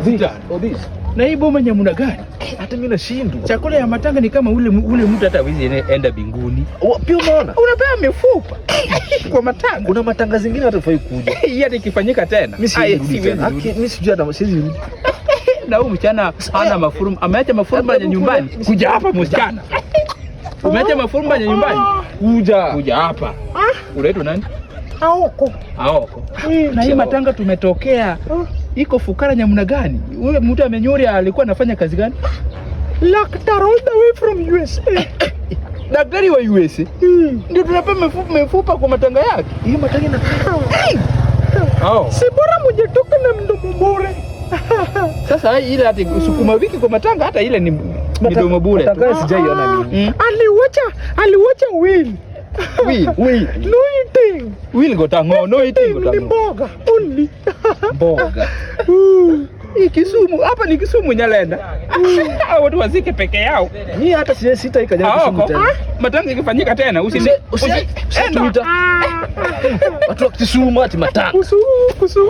Zita. Odhis. Na hii boma nyamuna gani? Hata mimi nashindwa. Chakula ya matanga ni kama ule mtu hata hawezi enda binguni. Pia unaona? Unapewa mifupa kwa matanga. Kuna matanga zingine hata hufai kuja. Hii hata ikifanyika tena. Mimi Ai, siwezi rudi siwezi tena. rudi. Haki, mimi sijui hata siwezi rudi. Na huyu msichana hana mafuruma, ameacha mafuruma ya nyumbani. Kuja hapa msichana. Umeacha mafuruma ya nyumbani? Kuja. Kuja hapa. Unaitwa nani? Aoko. Aoko. Na hii matanga tumetokea. Iko fukara nyamna gani? Huyo mtu amenyuri alikuwa anafanya kazi gani? Doctor all the way from USA. Daktari wa USA. Ndio tunapewa mifupa kwa matanga yake. Hiyo matanga ina Oh. Si bora mujetoka na mdomo bure. Sasa ile ati sukuma wiki kwa matanga hata ile ni midomo bure tu. Matanga sijaiona mimi. Aliwacha will. Will. Will. No eating. Will gotango, no eating Ni gotango. mboga only. Mboga. Hii Kisumu, hapa ni Kisumu Nyalenda. Watu wazike peke yao. Mimi hata siwezi sitaikanyaga Kisumu Aoko. tena. Matanga ikifanyika tena usi Usituita. Watu wa Kisumu ati matanga. Kusu kusu.